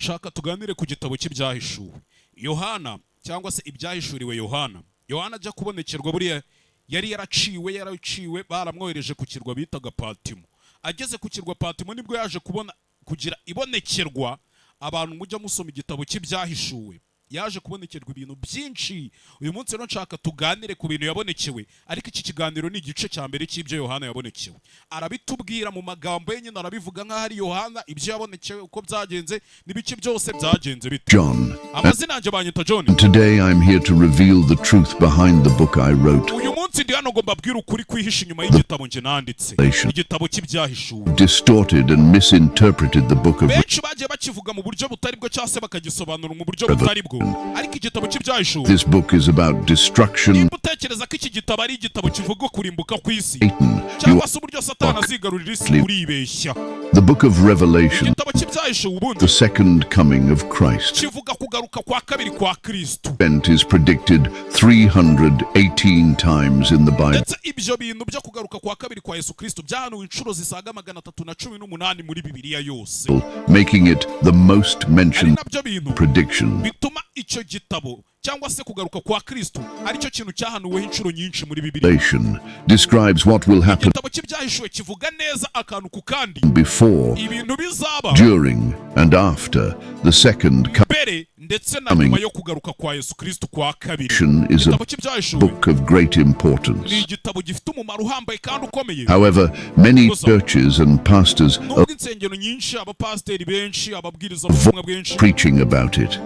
Shaka tuganire ku gitabo cy'Ibyahishuwe Yohana, cyangwa se ibyahishuriwe Yohana. Yohana ajya kubonekerwa, buriya yari yaraciwe, baramwohereje ku kirwa bitaga Patimo. Ageze ku kirwa Patimo nibwo yaje kubona kugira ibonekerwa. Abantu mujya musoma igitabo cy'Ibyahishuwe, yaje kubonekerwa ibintu byinshi. Uyu munsi rero nshaka tuganire ku bintu yabonekewe, ariko iki kiganiro ni igice cya mbere cy'ibyo Yohana yabonekewe. Arabitubwira mu magambo ye nyine, arabivuga nk'aho ari Yohana, ibyo yabonekewe, uko byagenze n'ibiki byose byagenze bite. John, Amazina yanjye banyita John. and today I'm here to reveal the truth behind the book I wrote, Uyu munsi ndi hano ngo mbabwire ukuri kwihishe inyuma y'igitabo nje nanditse, igitabo cy'Ibyahishuwe. Distorted and misinterpreted the book of Benshi bagiye bakivuga mu buryo butari bwo, cyangwa se bakagisobanura mu buryo butari bwo, ariko igitabo cy'Ibyahishuwe, This book is about destruction, nimba utekereza ko iki gitabo ari igitabo kivuga kurimbuka kw'isi Satan, you cyangwa se uburyo Satani azigarurira isi, uribeshya. The book of Revelation, Igitabo cy'Ibyahishuwe ubundi the second coming of Christ. kivuga kugaruka kwa kabiri kwa Kristo. Event is predicted 318 times in the Bible. Ndetse ibyo bintu byo kugaruka kwa kabiri kwa Yesu Kristo byahanuwe inshuro zisaga 318 muri Bibiliya yose, Making it the most ari mentioned nabyo bintu prediction. bituma icyo gitabo cyangwa se kugaruka kwa Kristo aricyo kintu cyahanuweho inshuro nyinshi muri Bibiliya. Revelation describes what will happen Igitabo cy'Ibyahishuwe kivuga neza akantu ku kandi before, ibintu bizaba during, and after the second mbere ndetse na nyuma yo kugaruka kwa Yesu Kristo kwa kabiri. coming is a Igitabo cy'Ibyahishuwe book of great ni importance. igitabo gifite umumaro uhambaye kandi ukomeye. However, many churches and pastors are Nubwo insengero nyinshi, abapasiteri benshi, ababwirizabutumwa bwinshi preaching about it.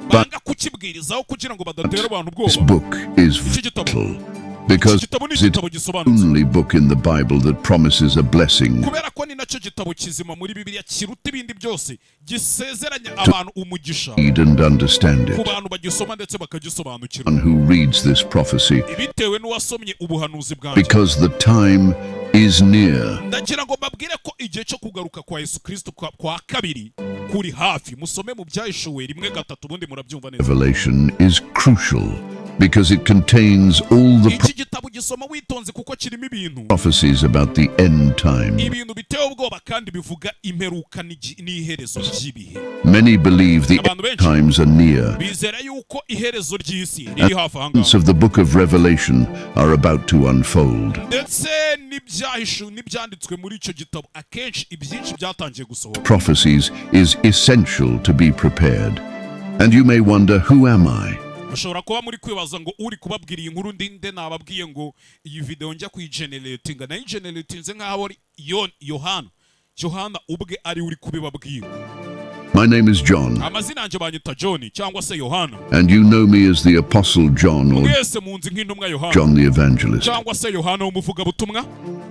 banga kukibwirizaho kugira ngo badatera abantu This ubwoba, book is iki gitabo vital because iki gitabo ni it's igitabo gisobanutse, only book in the Bible that promises a blessing kubera ko ni nacyo gitabo kizima muri Bibiliya kiruta ibindi byose gisezeranya abantu umugisha read and understand ku it. bantu bagisoma ndetse bakagisobanukirwa. One who reads this prophecy Bitewe n'uwasomye ubuhanuzi bwanjye, because the time is near. ndagira ngo mbabwire ko igihe cyo kugaruka kwa Yesu Kristo kwa kabiri kuri hafi. Musome mu Byahishuwe 1:3, ubundi murabyumva neza. Revelation is crucial because it contains all the Iki gitabo gisoma witonze kuko kirimo ibintu prophecies about the end time. ibintu biteye ubwoba kandi bivuga imperuka n'iherezo ry'ibihe. Many believe the Abantu end benshi times are near. bizera yuko iherezo ry'isi riri hafi aha ngaha Of the book of Revelation are about to unfold. ndetse n'ibyanditswe muri icyo gitabo akenshi ibyinshi byatangiye gusohora. Prophecies is essential to be prepared. And you may wonder, who am I? Mushobora kuba muri kwibaza ngo uri kubabwira iyi nkuru ndinde? Nababwiye ngo iyi video njya kuyigeneratinga, nayigeneratinze nk'aho ari Yohana, Yohana ubwe ari uri kubibabwira. My name is John, Amazina yanjye banyita John cyangwa se Yohana, and you know me as the Apostle John or mwese munzi nk'intumwa Yohana John the Evangelist. cyangwa se Yohana w'umuvugabutumwa.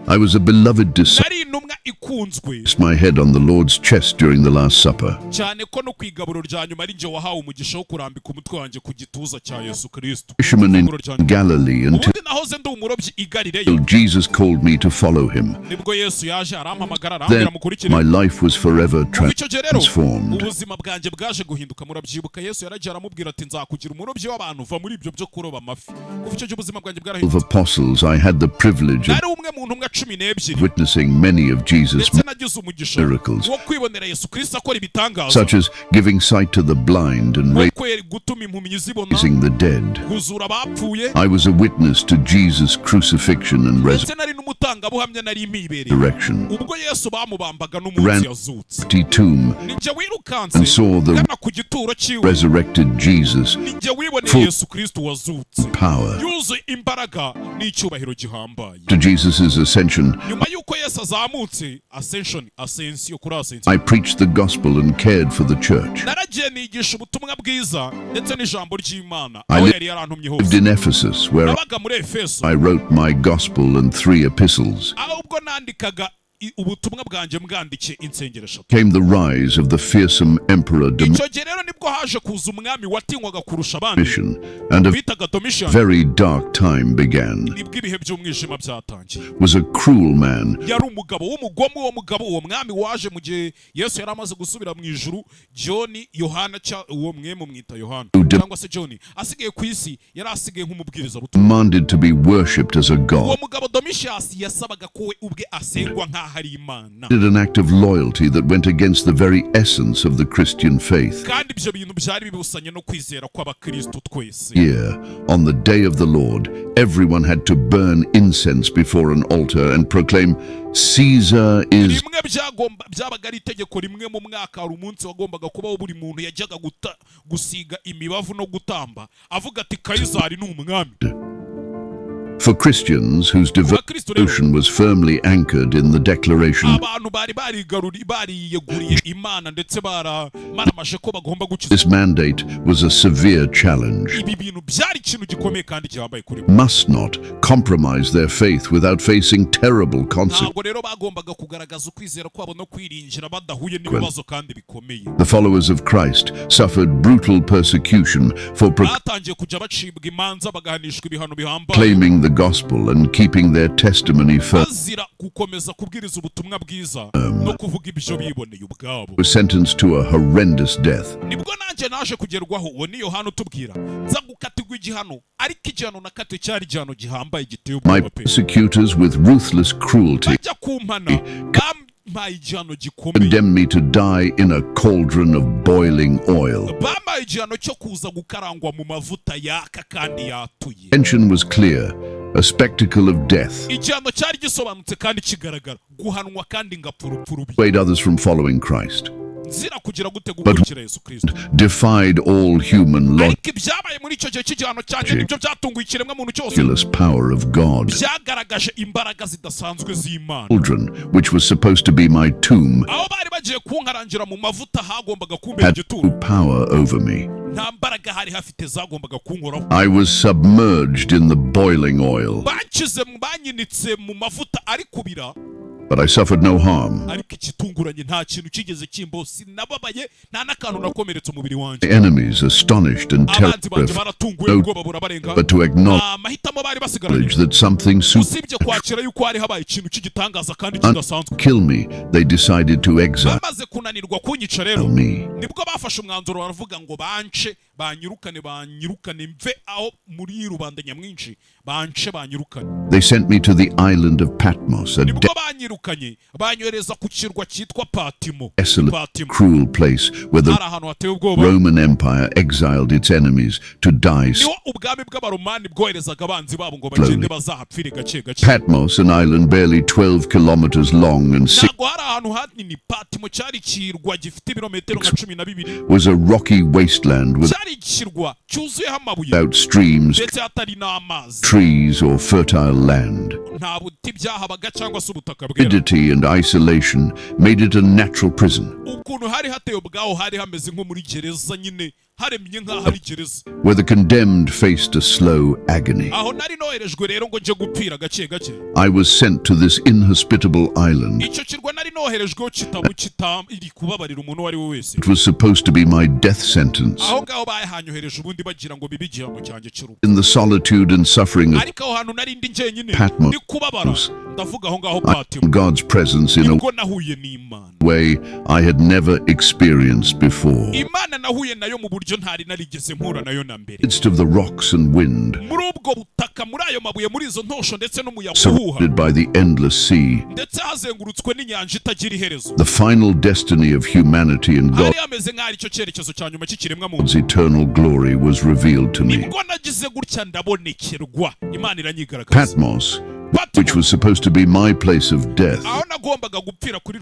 I was a beloved disciple, Nari intumwa ikunzwe, my head on the Lord's chest during the Last Supper. cyane ko no ku igaburo rya nyuma ari njye wahawe umugisha wo kurambika umutwe wanjye ku gituza cya Yesu Kristo. Fisherman in Ifunguro rya nyuma. Galilee until Ubundi nahoze ndi umurobyi i Galileya. Jesus called me to follow him. Nibwo Yesu yaje arampamagara, arambwira Then mukurikire. my life was forever Kuva icyo gihe rero transformed. ubuzima bwanjye bwaje guhinduka. Murabyibuka, Yesu yaragiye aramubwira ati: "Nzakugira umurobyi w'abantu, va muri ibyo byo kuroba amafi." Kuva icyo gihe ubuzima bwanjye bwarahindutse. Of apostles, I had the privilege of Nari umwe mu ntumwa 12, witnessing many of Jesus' ndetse nagize umugisha miracles, wo kwibonera Yesu Kristo akora ibitangaza, such as giving sight to the blind and nko gutuma impumyi zibona, raising the dead. kuzura abapfuye. I was a witness to Jesus' crucifixion and Ndetse nari n'umutangabuhamya, nari mpibereye resurrection. ubwo Yesu bamubambaga n'umunsi yazutse. Empty tomb Ninjye wirukanse and saw the gana ku gituro cyiwe. resurrected Jesus Ninjye wiboneye full Yesu Kristo wazutse power. yuzuye imbaraga n'icyubahiro gihambaye. To Jesus' ascension, Nyuma y'uko Yesu azamutse, ascension, ascension, kuri ascension, I preached the gospel and cared for the church. naragiye nigisha ubutumwa bwiza ndetse n'ijambo ry'Imana I aho yari yarantumye hose. lived in Ephesus, where Nabaga muri Efeso, I wrote my gospel and three epistles. aho ubwo nandikaga ubutumwa bwanjye, mbwandikiye insengero eshatu. Came the rise of the fearsome Emperor Icyo gihe rero nibwo haje kuza umwami watinywaga kurusha abandi Domitian, and a bitaga Domitian. very dark time began. Nibwo ibihe by'umwijima byatangiye. Was a cruel man Yari umugabo w'umugome uwo mugabo, uwo mwami waje mu gihe Yesu yari amaze gusubira mu ijuru. John, Yohana, uwo mwe mumwita Yohana cyangwa se John, asigaye ku isi, yari asigaye nk'umubwirizabutumwa. demanded to be worshipped as a Uwo god. mugabo Domitius yasabaga ko we ubwe asengwa nk'aho nk'aho ari imana. An act of loyalty that went against the very essence of the Christian faith. Kandi ibyo bintu byari bibusanye no kwizera kw'abakristo twese. Here, on the day of the Lord, everyone had to burn incense before an altar and proclaim, "Caesar is Rimwe byagomba, byabaga ari itegeko, rimwe mu mwaka hari umunsi wagombaga kubaho buri muntu yajyaga gusiga imibavu no gutamba avuga ati: "Kayizari ni umwami." For Christians whose Bakristo rero, devotion was firmly anchored in the declaration, abantu bari bariyeguriye Imana ndetse baramaramaje ko bagomba gukiza, this mandate was a severe challenge. ibi bintu byari ikintu gikomeye kandi gihambaye kuri bo. Must not compromise their faith without facing terrible consequences. Ntabwo rero bagombaga kugaragaza ukwizera kwabo no kwiringira badahuye n'ibibazo kandi bikomeye. The followers of Christ suffered brutal persecution for Batangiye kujya bacibwa imanza, bagahanishwa ibihano bihambaye proclaiming the gospel and keeping their testimony firm. bazira gukomeza kubwiriza ubutumwa bwiza no kuvuga ibyo biboneye ubwabo. Were sentenced to a horrendous death. Nibwo nanjye naje kugerwaho, uwo ni Yohana utubwira, nza gukatirwa igihano, ariko igihano nakatiwe cyari igihano gihambaye giteye My ubwoba pe. persecutors, with ruthless cruelty, Bajya kumpana bampaye igihano gikomeye. condemned me to die in a cauldron of boiling oil. Bampaye igihano cyo kuza gukarangwa mu mavuta yaka kandi yatuye. Tension was clear, a spectacle of death. Igihano cyari gisobanutse kandi kigaragara, guhanwa kandi ngapfa urupfu rubi. Dissuade others from following Christ. Nzira kugira gute? Gukurikira Yesu Kirisito. Defied all human Ariko ibyabaye muri icyo gihe cy'igihano cyanjye nibyo byatunguye ikiremwamuntu cyose. miraculous power of God. Byagaragaje imbaraga zidasanzwe z'Imana. Cauldron, which was supposed to be my tomb, Aho bari bagiye kunkarangira mu mavuta hagombaga kumbera had igituro, no power over me. nta mbaraga hari hafite zagombaga kunkoraho. I was submerged in the boiling oil, Banshyize banyinitse mu mavuta ari kubira, but I suffered no harm. ariko ikitunguranye, nta kintu kigeze kimbaho, sinababaye, nta n'akantu nakomeretse umubiri wanjye. My enemies, astonished and Abanzi banjye terrified, baratunguwe, ubwoba burabarenga. but to acknowledge Nta mahitamo bari basigaranye that something usibye kwakira yuko hari habaye ikintu cy'igitangaza kandi kidasanzwe. kill me, they decided to exile Bamaze kunanirwa kunyica rero, me. nibwo bafashe umwanzuro baravuga ngo bance banyirukane, banyirukane mve aho muri rubanda nyamwinshi, bance banyirukane. They sent me to the island of Patmos, a Nibwo banyirukanye banyohereza ku kirwa cyitwa Patimo. desolate, Patimo cruel place where the hari ahantu hateye ubwoba. Roman Empire exiled its enemies to die Niho ubwami bw'Abaromani bwoherezaga abanzi babo ngo bagende bazahapfire gake gake. Patmos, an island barely 12 kilometers long and 6, Ntabwo hari ahantu hanini. Patimo cyari ikirwa gifite ibirometero nka 12. was a rocky wasteland Cyari ikirwa cyuzuyeho amabuye without streams, ndetse hatari n'amazi, trees, or fertile land. nta buti byahabaga cyangwa se ubutaka bwera. Aridity and isolation made it a natural prison Ukuntu hari hateye ubwaho, hari hameze nko muri gereza nyine, haremye nk'aho ari gereza where the condemned faced a slow agony. Aho nari noherejwe rero ngo njye gupfira gake gake. I was sent to this inhospitable island. Icyo kirwa nari noherejweho kitabu kitari kubabarira umuntu uwo ari we wese. It was supposed to be my death sentence. Aho ngaho bahanyohereje ubundi bagira ngo bibe igihano cyanjye cy'urupfu. In the solitude and suffering of Ariko aho hantu nari ndi njyenyine, Patmos, ndi kubabara, ndavuga aho ngaho Patimo, God's presence in a nibwo nahuye n'Imana. way I had never experienced before. Imana nahuye nayo mu buryo ntari narigeze mpura nayo na mbere. Midst of the rocks and wind, Muri ubwo butaka, muri ayo mabuye, muri izo ntosho ndetse n'umuyaga uhuha, surrounded by the endless sea, ndetse hazengurutswe n'inyanja itagira iherezo, the final destiny of humanity and hari hameze nk'aho aricyo cyerekezo cya nyuma cy'ikiremwamuntu, God's eternal glory was revealed to me. nibwo nagize gutya ndabonekerwa, Imana iranyigaragaza. Patmos, which Patimo, was supposed to be my place of death, aho nagombaga gupfira kuri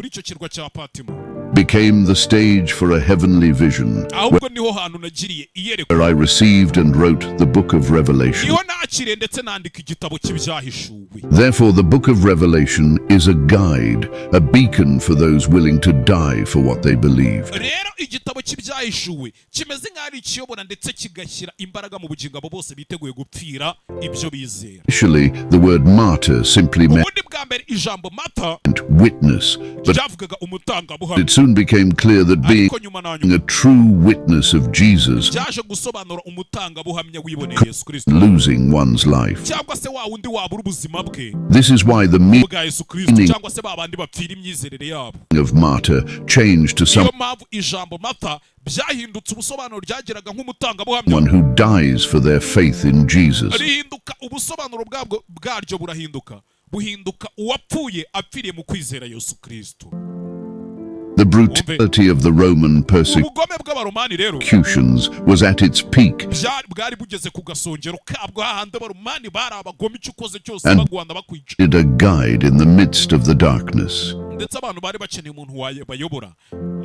icyo kirwa cya Patimo, became the stage for a heavenly vision ahubwo niho hantu nagiriye iyerekwa where I received and wrote the book of Revelation. niho nakiriye ndetse nandika igitabo cy'ibyahishuwe. Therefore, the book of Revelation is a guide, a beacon for those willing to die for what they believed. Rero igitabo cy'ibyahishuwe kimeze nk'aho ari ikiyobora ndetse kigashyira imbaraga mu bugingo abo bose biteguye gupfira ibyo bizera. Initially, the word martyr simply meant Ubundi bwa mbere ijambo martyr witness, but ryavugaga umutangabuhamya, it soon became clear that being ariko nyuma na nyuma a true witness of Jesus, byaje gusobanura umutangabuhamya wiboneye Yesu Kirisito, losing one's life. cyangwa se wa wundi wabura ubuzima bwe This is why the meaning bwa Yesu Kirisito, cyangwa se ba bandi bapfira imyizerere yabo. of martyr changed to Niyo mpamvu ijambo martyr byahindutse ubusobanuro ryageraga nk'umutangabuhamya, someone who dies for their faith in Jesus. rihinduka ubusobanuro bwabwo bwaryo burahinduka, Buhinduka uwapfuye, apfiriye mu kwizera Yesu Kristo. The brutality of the Roman Ubugome bw'Abaromani rero persecutions was at its peak, bwari bugeze ku gasongero kabwo, hahandi Abaromani bari abagome, icyo ukoze cyose And bagwanda bakwica. a guide in the midst of the darkness. Ndetse abantu bari bakeneye umuntu wabayobora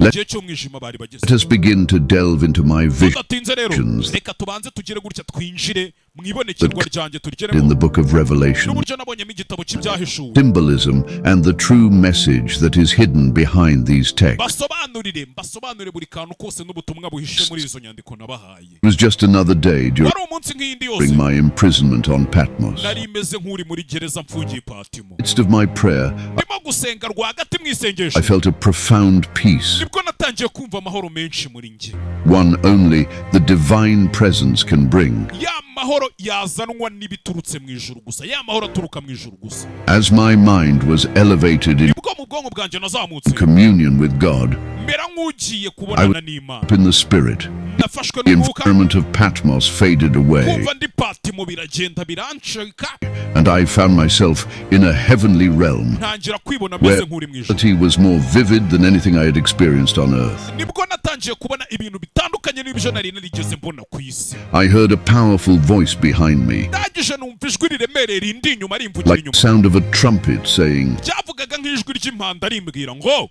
mu gihe cy'umwijima bari bageze. Let us begin to delve into my vision Tudatinze rero, reka tubanze tugere gutya twinjire mu ibonekerwa ryanjye turigeremo in the book of Revelation, n'uburyo nabonyemo igitabo cy'Ibyahishuwe, symbolism, and the true message that is hidden behind these texts. Basobanurire, mbasobanurire buri kantu kose n'ubutumwa buhishe muri izo nyandiko nabahaye. It was just another day during Wari umunsi nk'iyindi yose my imprisonment on Patmos. In nari meze nk'uri muri gereza mfungiye Patimo. the midst of my prayer, Ndimo gusenga rwagati mu isengesho, I felt a profound peace, nibwo natangiye kumva amahoro menshi muri njye, one only the divine presence can bring. Ya mahoro yazanwa n'ibiturutse mu ijuru gusa, ya mahoro aturuka mu ijuru gusa. As my mind was elevated in Nibwo mu bwonko bwanjye nazamutse communion with God, mera nk'ugiye kubonana n'Imana. up in the spirit, Nafashwe the n'umwuka, environment of Patmos faded away, kumva ndi Patimo biragenda birancika, and I found myself in a heavenly realm ntangira kwibona where meze nk'uri mu ijuru. reality was more vivid than anything I had experienced on earth. Nibwo natangiye kubona ibintu bitandukanye n'ibyo nari narigeze mbona ku isi. I heard a powerful voice behind me, Ndangije numva ijwi riremereye rindi inyuma, rimvugira like inyuma, the sound of a trumpet, saying, ryavugaga nk'ijwi ry'impanda, rimbwira ngo: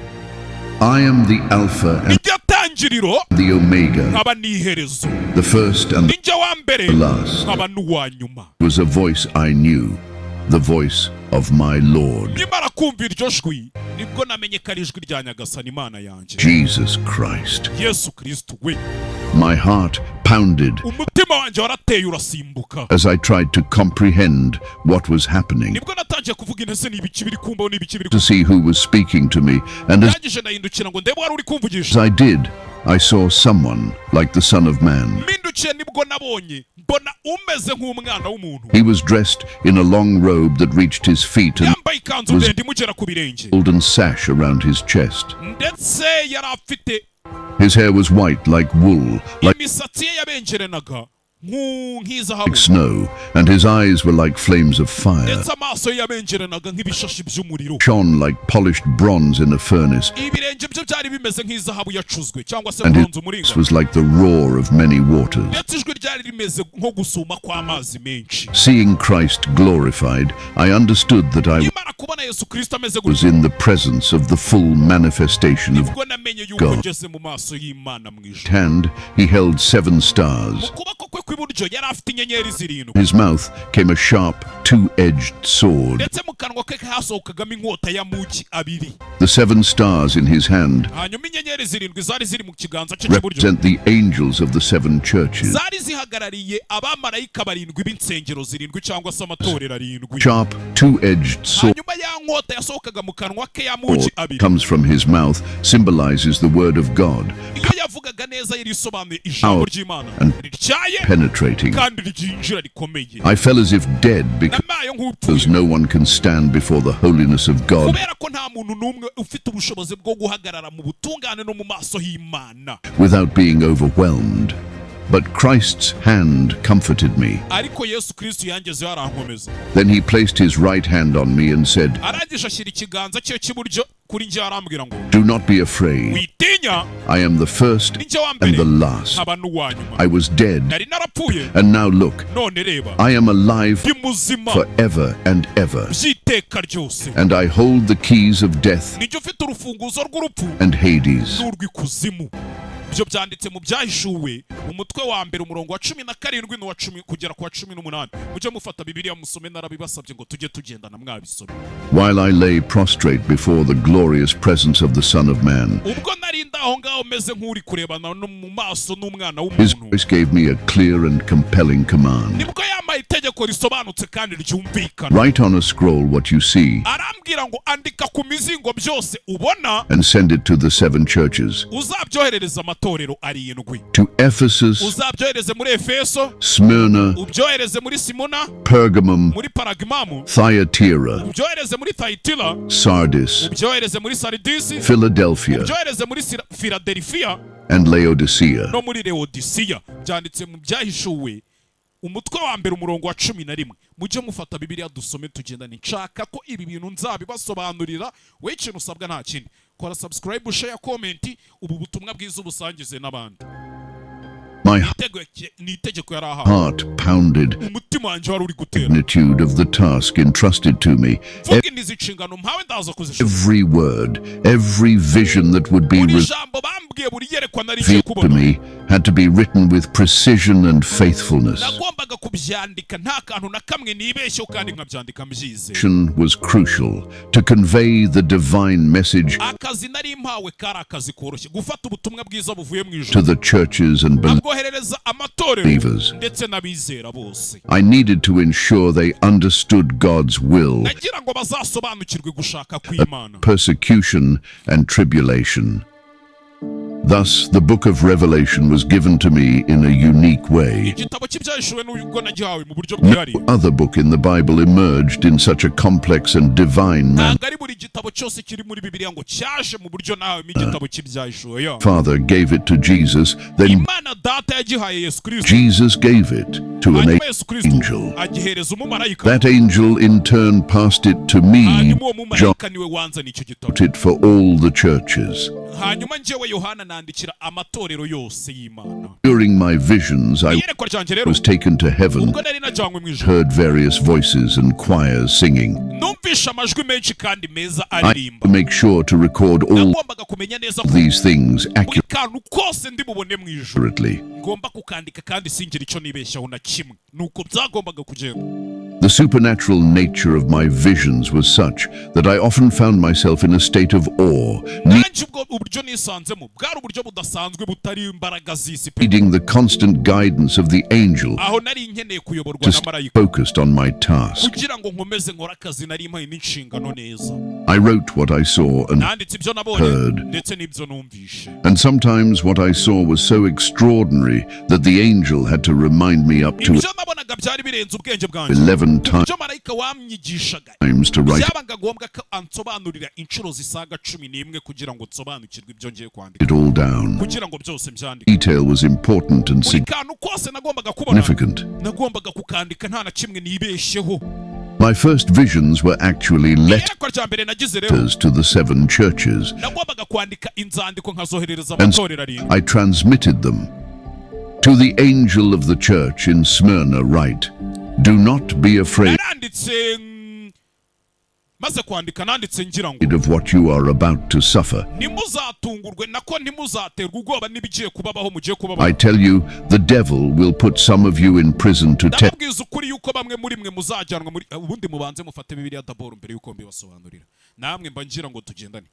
"I am the Alpha and "Iryo tangiriro, the Omega, nkaba n'iherezo, the first and ninjye wa mbere, the last." nkaba n'uwa nyuma." It was a voice I knew, the voice of my Lord, Nimara kumva iryo jwi, nibwo namenye ko ari ijwi rya Nyagasani Imana yanjye, Jesus Christ. Yesu Kristo we. My heart pounded Umutima wanjye warateye urasimbuka as I tried to comprehend what was happening, nibwo natangiye kuvuga intese ni ibiki biri kumbaho, ni ibiki biri to see who was speaking to me, and as Ndangije ndahindukira ngo ndebe wari uri kumvugisha. I did, I saw someone like the Son of Man. Mpindukiye, nibwo nabonye mbona umeze nk'umwana w'umuntu. He was dressed in a long robe that reached his feet and Yambaye ikanzu ndende imugera ku birenge, golden sash around his chest. ndetse yari afite His hair was white like wool, like imisatsi ye yabengerenaga nk'izahabu, snow, and his eyes were like flames of fire, ndetse amaso ye yabengerenaga nk'ibishashi by'umuriro, shone like polished bronze in a furnace, ibirenge bye byari bimeze nk'izahabu yacuzwe cyangwa se and his bronze, umuringa, voice was like the roar of many waters. ndetse ijwi ryari rimeze nko gusuma kw'amazi menshi. Seeing Christ glorified, I understood that I Nimara kubona Yesu Kristo ameze was gutya, in the presence of the full manifestation of nibwo namenye yuko God. ngeze mu maso y'Imana mu ijuru. Hand, he held seven Mu stars. kuboko kwe kw'iburyo yari afite inyenyeri zirindwi, His mouth came a sharp, two-edged sword. ndetse mu kanwa ke hasohokagamo inkota y'amugi abiri. The seven stars in his hand Hanyuma inyenyeri zirindwi zari ziri mu kiganza cye cy'iburyo represent the angels of the seven churches. zari zihagarariye abamarayika barindwi b'insengero zirindwi cyangwa se amatorero arindwi. Sharp, two-edged sword Hanyuma ya nkota yasohokaga mu kanwa ke y'amugi abiri comes from his mouth symbolizes the word of God, iyo yavugaga neza yari isobanuye ijambo ry'Imana and rityaye penetrating. kandi ryinjira rikomeye. I fell as if dead because Namaye nk'upfuye no one can stand before the holiness of God kubera ko nta muntu n'umwe ufite ubushobozi bwo guhagarara mu butungane no mu maso h'Imana without being overwhelmed. But Christ's hand comforted me. Ariko Yesu Kristo yangezeho arankomeza. Then he placed his right hand on me and said, Arangije ashyira ikiganza cye cy'iburyo kuri njye, arambwira ngo: "Do not be afraid. "Witinya, I am the first ni njye wa and mbere, the last. nkaba n'uwa nyuma. I was dead, Nari narapfuye, and now look, none reba, I am alive ndi muzima forever and ever, by'iteka ryose, and I hold the keys of death nijye ufite urufunguzo rw'urupfu and Hades." n'urw'ikuzimu." Ibyo byanditse mu Byahishuwe, umutwe wa mbere, umurongo wa 17 n'uwa 10 kugera ku wa 18. Mujye mufata Bibiliya musome, narabibasabye ngo tujye tugendana mwabisome. While I lay prostrate before the glorious presence of the Son of Man, Ubwo nari aho ngaho meze nk'uri kurebana no mu maso n'umwana his w'umuntu, voice gave me a clear and compelling command. nibwo yampaye itegeko risobanutse kandi ryumvikana. "Write on a scroll what you see Arambwira ngo: "Andika ku mizingo byose ubona, and send it to the seven churches: uzabyoherereza amatorero arindwi, to Ephesus, uzabyohereze muri Efeso, Smyrna, ubyohereze muri Simuna, Pergamum, muri Paragimamu, Thyatira, ubyohereze muri Tayitira, Sardis, ubyohereze muri Saridisi, Philadelphia, ubyohereze muri Filadelifiya, and Laodicea." no muri Leodisiya." Byanditse mu Byahishuwe, Umutwe wa mbere, umurongo wa 11. Mujye mufata Bibiliya dusome, tugendane. Nshaka ko ibi bintu nzabibasobanurira. We ikintu usabwa nta kindi: kora subscribe, share, comment, ubu butumwa bwiza ubusangize n'abandi. My Ni itegeko yari ahawe. heart pounded Umutima wanjye wari uri gutera. magnitude of the task entrusted to me. Mvuga izi nshingano mpawe, ndaza kuzishobora. Every word, every vision that would be Buri jambo bambwiye, buri yerekwa nari ngiye revealed to kubona, me had to be written with precision and faithfulness. nagombaga kubyandika nta kantu na kamwe nibeshyeho, kandi nkabyandika mbyizeye. Was crucial to convey the divine message Akazi nari mpawe kari akazi koroshye: gufata ubutumwa bwiza buvuye mu to ijuru, the churches and abwoherereza amatorero believers. ndetse n'abizera bose. I needed to ensure they understood God's will, Nagira ngo bazasobanukirwe gushaka kw'Imana. persecution, and tribulation. Thus, the book of Revelation was given to me in a unique way. Igitabo cy'Ibyahishuwe n'ubwo nagihawe mu buryo bwihariye. Other book in the Bible emerged in such a complex and divine manner. Ntabwo ari buri gitabo cyose kiri muri Bibiliya ngo cyaje mu buryo nahawemo igitabo cy'Ibyahishuwe yo. Father gave it to Jesus, then Imana Data yagihaye Yesu Kirisito, Jesus gave it to an hanyuma Yesu Kirisito angel. agihereza umumarayika. That angel in turn passed it to me, Hanyuma uwo John mumarayika niwe wanzaniye icyo gitabo. it for all the churches. Hanyuma njyewe Yohana nandikira amatorero yose y'Imana. During my visions, I Iyerekwa ryanjye rero, was taken to heaven, ubwo nari najyanywe mu ijuru, heard various voices and choirs singing. Numvishe amajwi menshi kandi meza I aririmba. make sure to record all Nagombaga kumenya neza ko these things buri kantu kose ndi bubone mu ijuru accurately. ngomba kukandika, kandi singire icyo nibeshyaho na kimwe. Nuko byagombaga kugenda. The supernatural nature of my visions was such that I often found myself in a state of awe, Nanjye ubwo uburyo nisanzemo bwari uburyo budasanzwe, butari imbaraga z'isi pe. needing the constant guidance of the angel Aho nari nkeneye kuyoborwa to na stay marayika focused on my task. kugira ngo nkomeze nkore akazi nari mpaye n'inshingano neza. I wrote what I saw and Nanditse ibyo nabonye heard. ndetse n'ibyo numvishe. And sometimes what I saw was so extraordinary that the angel had to remind me up to Ibyo nabonaga byari birenze ubwenge bwanjye. 11 Ibyo marayika wamyigishaga times to write byabaga ngombwa ko ansobanurira inshuro zisaga 11 kugira ngo nsobanukirwe ibyo ngiye kwandika, it all down. kugira ngo byose mbyandike. Detail was important and Buri kantu kose nagombaga kubona, significant. nagombaga kukandika nta na kimwe nibeshyeho. My first visions were actually Iyerekwa rya mbere nagize rero, letters to the seven churches, nagombaga kwandika inzandiko nkazoherereza amatorero arindwi. I transmitted them. To the angel of the church in Smyrna write, Do not be afraid Naranditse, maze kwandika nanditse ngira ngo of what you are about to suffer. ntimuzatungurwe, nako ntimuzaterwe ubwoba n'ibigiye kubabaho, mugiye kubabaho. I tell you, the devil will put some of you in prison to Ndababwiza ukuri yuko bamwe muri mwe muzajyanwa muri. Ubundi mubanze mufate Bibiliya d'abord mbere yuko mbibasobanurira. Namwe mba ngira ngo tugendane.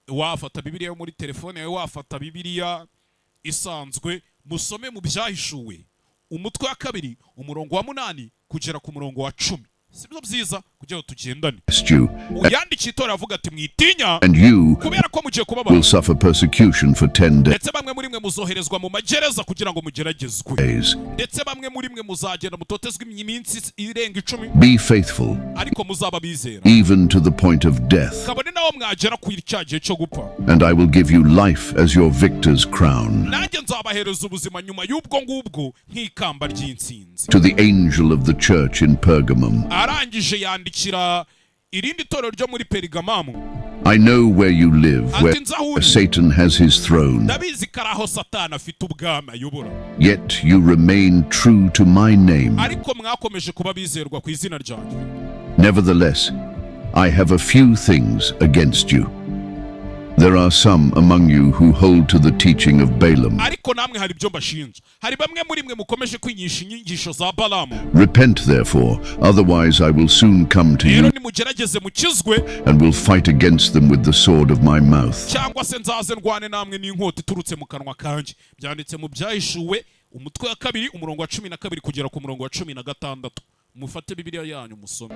Wafata Bibiliya yo muri telefone yawe, wafata Bibiliya isanzwe, musome mu Byahishuwe, umutwe wa kabiri, umurongo wa 8 kugera ku murongo wa 10. Sibyo byiza kugira ngo tugendane? Test you, Yandikiye itorero avuga ati: "Mwitinya, and you kubera ko mugiye kubabara, will suffer persecution for 10 ndetse bamwe muri mwe muzoherezwa mu magereza kugira ngo mugeragezwe, days. ndetse bamwe muri mwe muzagenda mutotezwe iminsi irenga 10, Be faithful, ariko muzaba bizera, even to the point of death, kabone naho mwagera ku cya gihe cyo gupfa, and I will give you life as your victor's crown." nanjye nzabahereza ubuzima nyuma y'ubwo ngubwo nk'ikamba ry'intsinzi." To the angel of the church in Pergamum, Arangije yandikira irindi torero ryo muri Perigamamu, I know where you live, where ati: "Nzi aho uri, Satan has his throne, ndabizi ko ari aho Satani afite ubwami ayobora, yet you remain true to my name. ariko mwakomeje kuba bizerwa ku izina ryanjye." Nevertheless, I have a few things against you. There are some among you who hold to the teaching of Balaam. Ariko namwe hari ibyo mbashinja: hari bamwe muri mwe mukomeje kwigisha inyigisho za Balamu. Repent, therefore, otherwise I will soon come to Rero you nimugerageze mukizwe, and will fight against them with the sword of my mouth. cyangwa se nzaze ndwane namwe n'inkota iturutse mu kanwa kanjye. Byanditse mu Byahishuwe, umutwe wa kabiri, umurongo wa 12 kugera ku murongo wa 16. Mufate Bibiliya yanyu musome.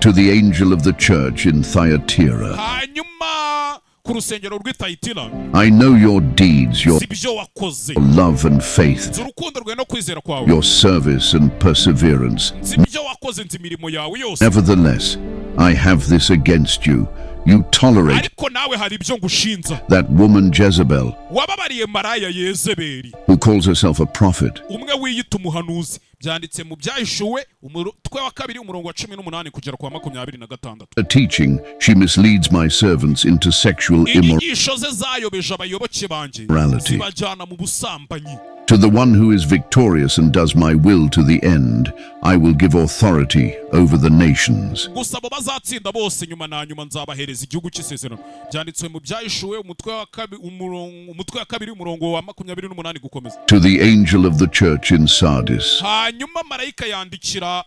To the angel of the church in Thyatira, Hanyuma ku rusengero rw'i Tayitira, I know your deeds, your si ibyo wakoze, love and faith, nzi urukundo rwawe no kwizera kwawe, your service and perseverance. nzi ibyo wakoze, nzi imirimo yawe yose. Nevertheless, I have this against you. You tolerate Ariko nawe hari ibyo ngushinza: that woman Jezebel, wababariye maraya Yezebeli, who calls herself a prophet. umwe wiyita umuhanuzi. Byanditse mu Byahishuwe, umutwe wa kabiri, umurongo wa 18 kugera ku wa 26. Teaching, she misleads my servants into sexual Inyigisho ze zayobeje abayoboke banjye, immorality. zibajyana mu busambanyi. To the one who is victorious and does my will to the end, I will give authority over the nations. Gusa abo bazatsinda bose, nyuma na nyuma nzabahereza igihugu cy'isezerano. Byanditswe mu Byahishuwe, umutwe wa kabiri, umurongo wa 28 gukomeza. To the angel of the church in Sardis, Hanyuma marayika yandikira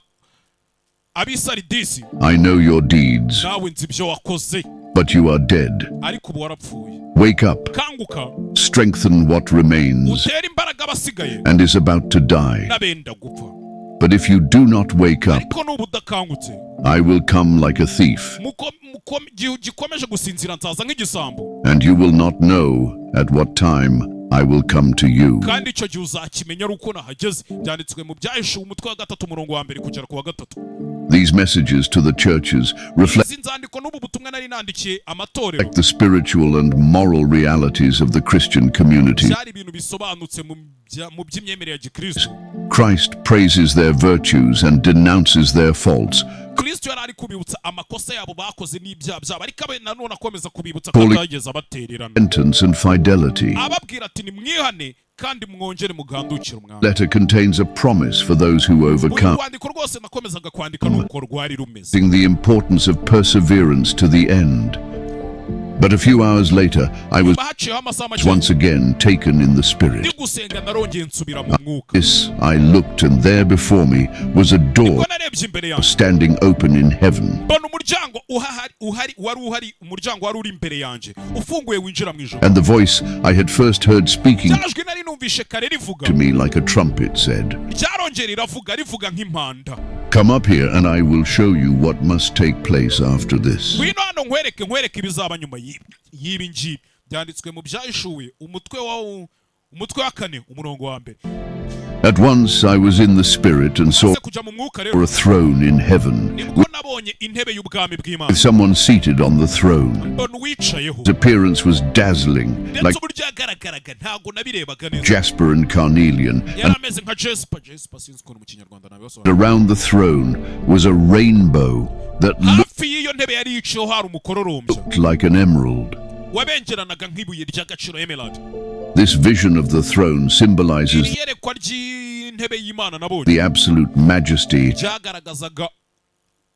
ab'Isaridisi: I know your deeds, Nawe nzi ibyo wakoze, but you are dead. ariko ubu warapfuye. Wake up, Kanguka, strengthen what remains utere imbaraga abasigaye and is about to die. n'abenda gupfa. But if you do not wake up, Ariko nuba udakangutse, I will come like a thief, gihe ugikomeje gusinzira, nzaza nk'igisambo, and you will not know at what time I will come to you. kandi icyo gihe uzakimenya ari uko nahageze. Byanditswe mu Byahishuwe, umutwe wa gatatu, umurongo wa mbere kugera ku wa gatatu. These messages to the churches reflect Izi nzandiko n'ubu butumwa nari nandikiye amatorero the spiritual and moral realities of the Christian community. byari ibintu bisobanutse mu by'imyemerere ya gikristo. Christ praises their virtues and denounces their faults, Kristo yari ari kubibutsa amakosa yabo bakoze n'ibyaha byabo, ariko abe nanone akomeza kubibutsa ko atageze abatererana, repentance and fidelity. ababwira ati: "Nimwihane kandi mwongere mugandukire Umwami." Letter contains a promise for those who Buri overcome, rwandiko rwose nakomezaga kwandika nuko rwari rumeze. the importance of perseverance to the end. But a few hours later, I was Haciyeho amasaha make, once again taken in the Spirit. ndi gusenga, narongeye nsubira mu mwuka. This I looked, and there before me was a door Ubwo narebye imbere yanjye, standing open in heaven. mbona umuryango uhahari uhari wari uhari, umuryango wari uri imbere yanjye ufunguye winjira mu ijuru. And the voice I had first heard speaking Rya jwi nari numvishe kare rivuga to me like a trumpet said, ryarongera riravuga, rivuga nk'impanda: "Come up here, and I will show you what must take place after this." "Ngwino hano nkwereke ibizaba nyuma y'ibi ngibi." Byanditswe mu Byahishuwe, umutwe wa kane, umurongo wa mbere. At once I was in the Spirit and saw Maze kujya mu mwuka rero, a throne in heaven, nibwo nabonye intebe y'ubwami bw'Imana, with someone seated on the throne. mbona uwicayeho. His appearance was dazzling, Ndetse like uburyo yagaragaraga, ntabwo nabirebaga neza. jasper and carnelian, Yari and ameze nka jasper. Jasper, sinzi ukuntu mu Kinyarwanda nabibasobanura. around the throne was a rainbow that Hafi y'iyo ntebe yari yicayeho hari umukororombya looked like an emerald. wabengeranaga nk'ibuye ry'agaciro, emerald. This vision of the throne symbolizes Iri yerekwa ry'intebe y'Imana nabonye the absolute majesty ryagaragazaga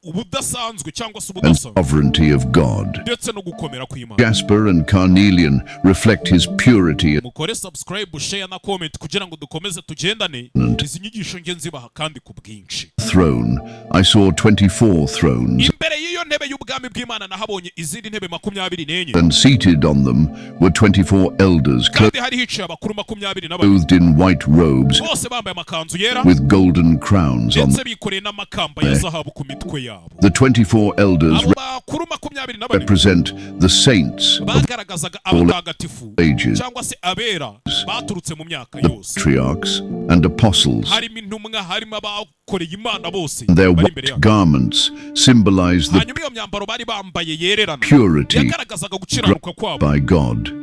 ubudasanzwe cyangwa se and ubudasa sovereignty of God. ndetse no gukomera kw'Imana. Jasper and carnelian reflect his purity Mukore subscribe, share na comment kugira ngo dukomeze tugendane izi nyigisho nge nzibaha kandi ku bwinshi. throne. I saw 24 thrones, Imbere y'iyo ntebe y'ubwami bw'Imana nahabonye izindi ntebe 24, and seated on them were 24 elders kandi hari hicaye abakuru 24, clothed in white robes bose bambaye amakanzu yera, with golden crowns on. ndetse bikoreye n'amakamba ya zahabu ku mitwe yabo. The 24 elders Abo bakuru 24 represent the saints of bagaragazaga abatagatifu ages, cyangwa se abera baturutse mu myaka yose, patriarchs, and apostles. harimo intumwa, harimo abakoreye Imana bose Their bari imbere white yabo. garments symbolize the Hanyuma iyo myambaro bari bambaye yererana purity yagaragazaga gukiranuka kwabo, by God.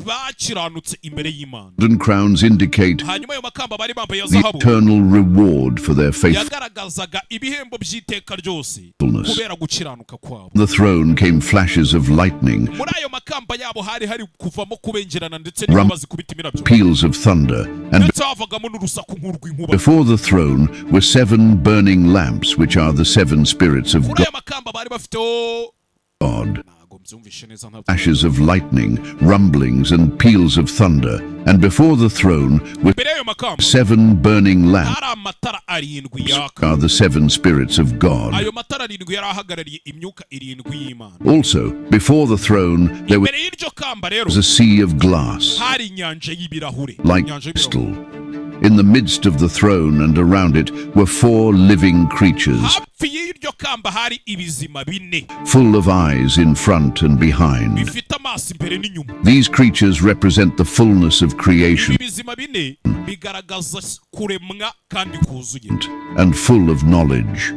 bakiranutse imbere y'Imana. Golden crowns indicate Hanyuma ayo makamba bari bambaye ya the zahabu eternal reward for their yagaragazaga ibihembo by'iteka ryose faithfulness. kubera gukiranuka kwabo. The throne came flashes of lightning, Muri ayo makamba yabo hari kuvamo kubengerana ndetse n'inkuba zikubita imirabyo, peals of thunder, and ndetse havagamo n'urusaku nk'urw'inkuba. before the throne were seven burning lamps, which are the seven spirits of Kuri ayo makamba bari bafiteho God. Ntabwo mbyumvishe neza, ntabwo. Flashes of lightning, rumblings, and peals of thunder, and before the throne were Imbere y'ayo makamba seven burning lamps, hari amatara arindwi yaka. are the seven spirits of God. Ayo matara arindwi yari ahagarariye imyuka irindwi y'Imana. Also, before the throne there Imbere y'iryo kamba rero was a sea of glass, hari inyanja y'ibirahure, like inyanja y'ibirahure. crystal. In the midst of the throne and around it were four living creatures, Hafi y'iryo kamba hari ibizima bine, full of eyes in front and behind. bifite amaso imbere n'inyuma. These creatures represent the fullness of creation Ibi bizima bine bigaragaza kuremwa kandi kuzuye and full of knowledge.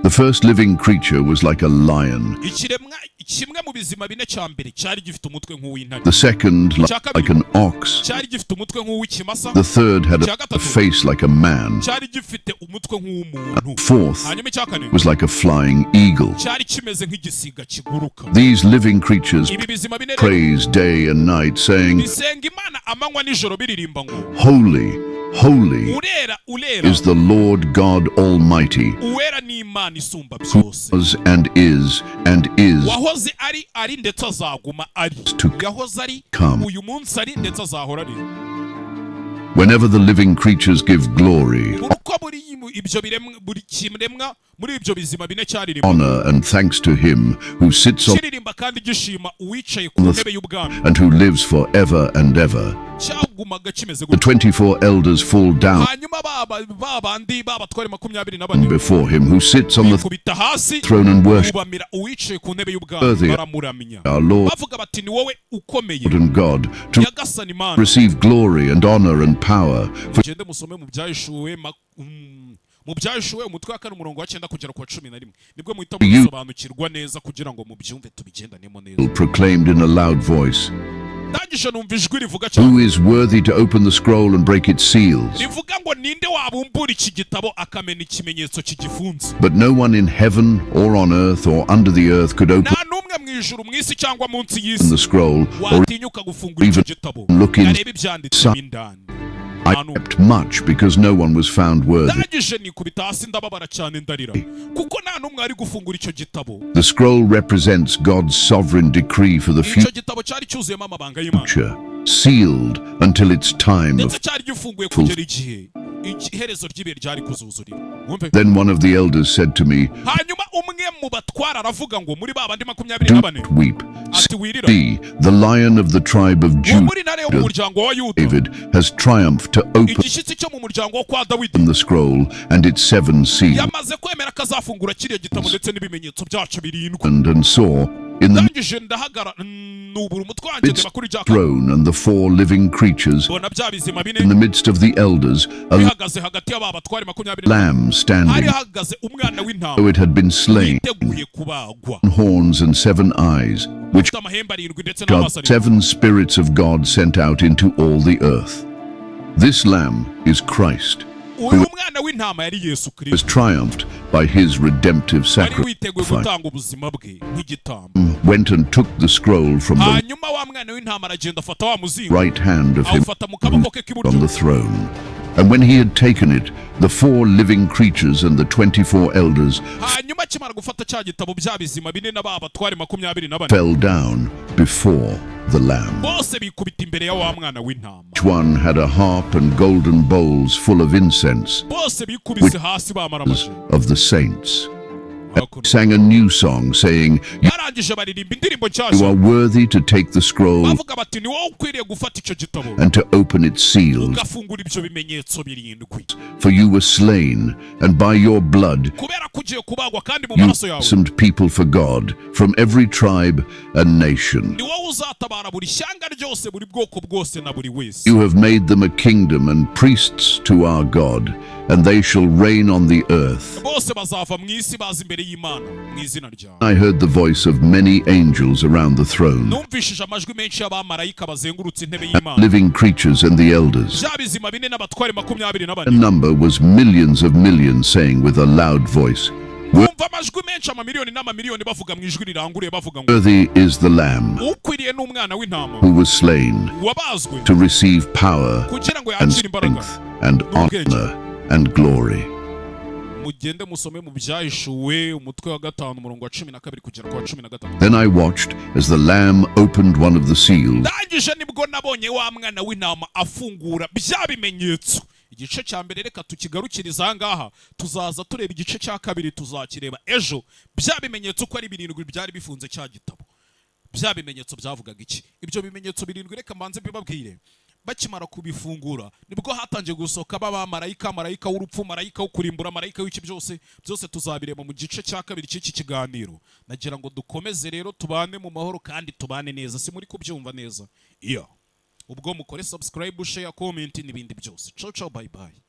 The first living creature was like a lion, Ikiremwa kimwe mu bizima bine cya mbere cyari gifite umutwe nk'uw'intare, the second like an ox, cyari gifite umutwe nk'uw'ikimasa, the third had a face like a man, cyari gifite umutwe nk'uw'umuntu, fourth hanyuma icya kane was like a flying eagle. Cyari kimeze nk'igisiga kiguruka. These living creatures Ibi bizima bine rero praise day and night, saying, bisenga Imana amanywa nijoro biririmba ngo: "Holy, holy "Urera, urera is the Lord God Almighty, uwera ni Imana isumba byose, was and is wahoze ari, ari ndetse azaguma ari, to yahoze ari, come." uyu munsi ari ndetse azahora ari." Whenever the living creatures give glory, Buri uko buri ibyo biremwa, buri kiremwa muri ibyo bizima bine cyaririmba, honor, and thanks to him who sits on kiririmba kandi gishima uwicaye ku ntebe y'ubwami, and who lives forever and ever, cyagumaga kimeze the gutyo. 24 elders fall down Hanyuma ba bandi b'abatware 24 before him who sits on the bikubita hasi, throne and worship bubamira uwicaye ku ntebe y'ubwami, Worthy baramuramya, our Lord bavuga bati: "Ni wowe ukomeye, and God to Nyagasani Imana." receive glory and honor and power. For Mugende musome mu Byahishuwe mu Byahishuwe umutwe wa 4, umurongo wa 9 kugera ku wa 11, nibwo muhita mubisobanukirwa neza kugira ngo mubyumve tubigendanemo neza. Proclaimed in a loud voice, Ndangije numva ijwi rivuga cyane, "Who is worthy to open the scroll and break its seals?" rivuga ngo: "Ninde wabumbura iki gitabo akamena ikimenyetso kigifunze?" But no one in heaven or on earth or under the earth could open Nta n'umwe mu ijuru, mu isi cyangwa munsi y'isi the scroll or watinyuka gufungura icyo even gitabo look in. arebe ibyanditsemo indani. I Nta n'umwe. wept much because no one was found worthy. Ndangije nikubita hasi, ndababara cyane, ndarira kuko nta n'umwe ari gufungura icyo gitabo. The scroll represents God's sovereign decree for the Icyo gitabo cyari cyuzuyemo amabanga y'Imana, future, sealed until its time of ndetse cyari gifunguye kugera igihe iherezo ry'ibihe ryari kuzuzurira. Mwumve. Then one of the elders said to me, Hanyuma umwe mu batwara aravuga ngo, muri ba bandi makumyabiri "Do na bane, not weep. ati: "Wirira. See, the Lion of the tribe of Muri Ntare yo mu Judah, muryango wa Yuda, David, has triumphed to open igishyitsi cyo mu muryango wo kwa Dawidi, the scroll and its seven seals." yamaze kwemera ko azafungura kiriya gitabo ndetse n'ibimenyetso byacu birindwi." And saw in the Ndangije ndahagara, nubura umutwe wanjye, ndeba kuri rya throne and the four living creatures, mbona bya bizima bine in the midst of the elders, a bihagaze hagati y'aba batware 24, lamb hari standing, hahagaze umwana w'intama though it had been slain, witeguye kubagwa, horns and seven eyes, which ufite amahembe arindwi ndetse are n'amaso arindwi, seven spirits of God sent out into all the earth. This lamb is Christ, Uyu mwana w'intama yari Yesu who Kirisito, has triumphed by his redemptive wari witeguye sacrifice. gutanga ubuzima bwe nk'igitambo. Went and took the scroll from the Hanyuma wa mwana w'intama aragenda afata wa muzingo, right hand of him awufata mu kaboko ke k'iburyo. on the throne. And when he had taken it, the four living creatures and the 24 elders Hanyuma akimara gufata cya gitabo, bya bizima bine na ba batware 24 fell down before the Lamb. bose bikubita imbere ya wa mwana w'intama. Each one had a harp and golden bowls full of incense Bose bikubise hasi bamara amaji of the saints. Sang a new song, saying, Barangije baririmba indirimbo "You nshyashya, are worthy to take the scroll bavuga bati: "Ni wowe ukwiriye gufata icyo gitabo and to open its seals, ugafungura ibyo bimenyetso birindwi, for you were slain, and by your blood kubera ko ugiye kubagwa kandi mu you maraso yawe ransomed people for God from every tribe and nation. ni wowe uzatabara buri shyanga ryose, buri bwoko bwose na buri wese." You have made them a kingdom and priests to our God, and they shall reign on the earth." Bose bazava mu isi baza imbere y'Imana mu izina ryawe. I heard the voice of many angels around the throne, Numvishije amajwi menshi y'abamarayika bazengurutse intebe y'Imana, living creatures and the elders. bya bizima bine n'abatware 24. The number was millions of millions, saying with a loud voice, Numva amajwi menshi, amamiliyoni n'amamiliyoni, bavuga mu ijwi riranguruye, bavuga ngo: "Worthy is the Lamb "Ukwiriye n'umwana w'intama who was slain wabazwe to receive power kugira ngo and yakire imbaraga strength and honor and glory." Mugende musome mu Byahishuwe umutwe wa 5, umurongo wa 12 kugera ku wa 13. Then I watched as the Lamb opened one of the seals, Ndangije nibwo nabonye wa mwana w'intama afungura bya bimenyetso. Igice cya mbere reka tukigarukiriza aha ngaha, tuzaza tureba igice cya kabiri, tuzakireba ejo. Bya bimenyetso uko ari birindwi byari bifunze cya gitabo, bya bimenyetso byavugaga iki? Ibyo bimenyetso birindwi reka mbanze mbibabwire. Bakimara kubifungura nibwo hatangiye gusohoka b'abamarayika, marayika w'urupfu, marayika wo kurimbura, marayika w'iki, byose byose tuzabireba mu gice cya kabiri cy'iki kiganiro. Nagira ngo dukomeze rero tubane mu mahoro kandi tubane neza. Si muri kubyumva neza? Iyo ubwo mukore subscribe, share, comment n'ibindi byose. Ciao ciao, bye bye.